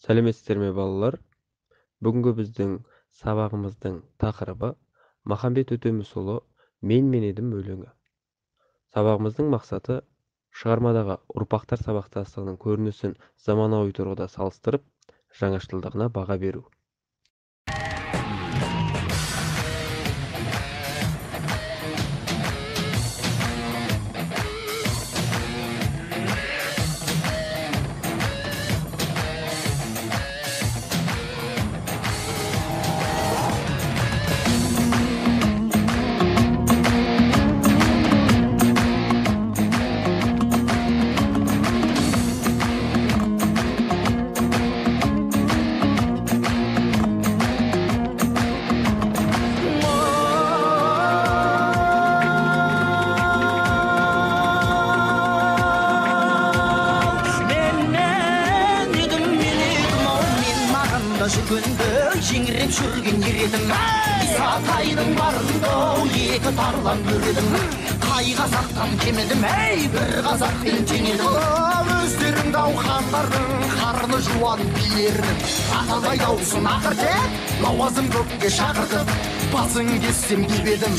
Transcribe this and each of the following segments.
Сәлеметсіздер ме, балалар? Бүгінгі біздің сабағымыздың тақырыбы Махамбет Өтемісұлы «Мен едім» өлеңі. Сабағымыздың мақсаты шығармадағы ұрпақтар сабақтастығының көрінісін заманауи тұрғыда салыстырып, жаңашылдығына баға беру. Жеңіреп жүрген ер едім, Исатайдың барында екі тарлан көрдім. Қай қазақтан кемедім, әй, бір қазақпен тең едім. Өздерің дау хандардың, қарны жуан билердің, атадай даусын ақыртып, лауазым көкке шақыртып, басын кессем деп едім.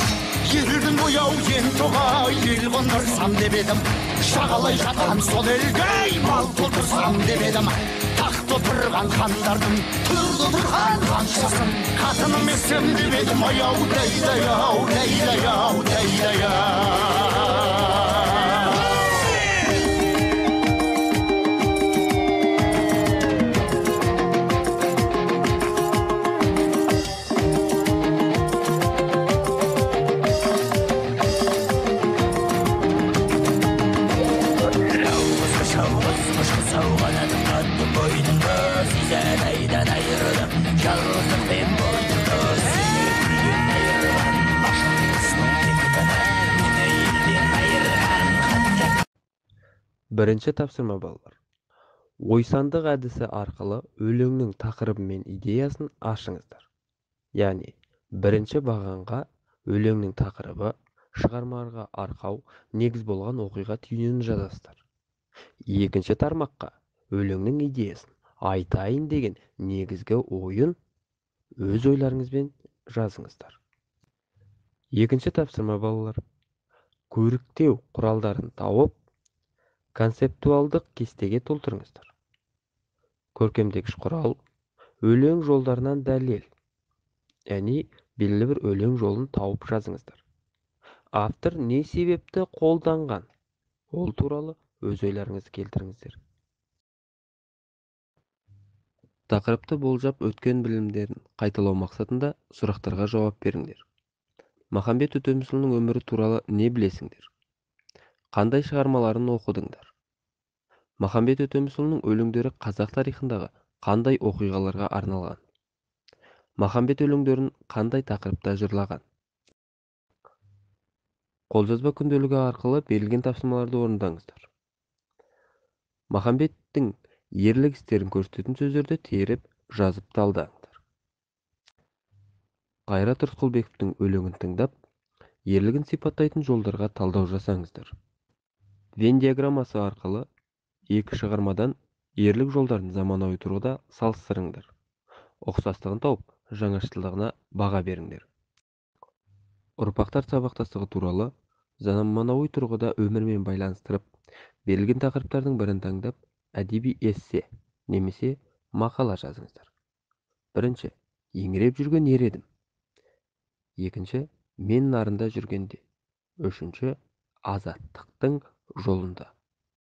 Елдің ояу ен тоғай, ел қондырсам деп едім. Жағалай жатқан сол елге мал толтырсам деп едім. Тақта отырған хандардың, төрде отырған ханшасын қатыным етсем деп едім. Аяу, дәй-дәй ау, дәй-дәй ау, дәй-дәй ау. Бірінші тапсырма, балалар. Ойсандық әдісі арқылы өлеңнің тақырыбы мен идеясын ашыңыздар. Яғни, бірінші бағанға өлеңнің тақырыбы, шығармаға арқау, негіз болған оқиға түйінін жазасыздар. Екінші тармаққа өлеңнің идеясын, айтайын деген негізгі ойын өз ойларыңызбен жазыңыздар. Екінші тапсырма, балалар. Көріктеу құралдарын тауып, концептуалдық кестеге толтырыңыздар. Көркемдегіш құрал өлең жолдарынан дәлел, яғни белгілі бір өлең жолын тауып жазыңыздар. Автор не себепті қолданған, ол туралы өз ойларыңызды келтіріңіздер. Тақырыпты болжап өткен білімдерін қайталау мақсатында сұрақтарға жауап беріңдер. Махамбет Өтемісұлының өмірі туралы не білесіңдер? Қандай шығармаларын оқыдыңдар? Махамбет Өтемісұлының өлеңдері қазақ тарихындағы қандай оқиғаларға арналған? Махамбет өлеңдерін қандай тақырыпта жырлаған? Қолжазба күнделігі арқылы берілген тапсырмаларды орындаңыздар. Махамбеттің ерлік істерін көрсететін сөздерді теріп, жазып талдаңдар. Қайрат Рысқұлбековтің өлеңін тыңдап, ерлігін сипаттайтын жолдарға талдау жасаңыздар. Венн диаграммасы арқылы екі шығармадан ерлік жолдарын заманауи тұрғыда салыстырыңдар. Ұқсастығын тауып, жаңашылдығына баға беріңдер. Ұрпақтар сабақтастығы туралы заманауи тұрғыда өмірмен байланыстырып, берілген тақырыптардың бірін таңдап, әдеби эссе немесе мақала жазыңыздар. Бірінші, еңіреп жүрген ер едім. Екінші, мен нарында жүргенде. Үшінші, азаттықтың жолында.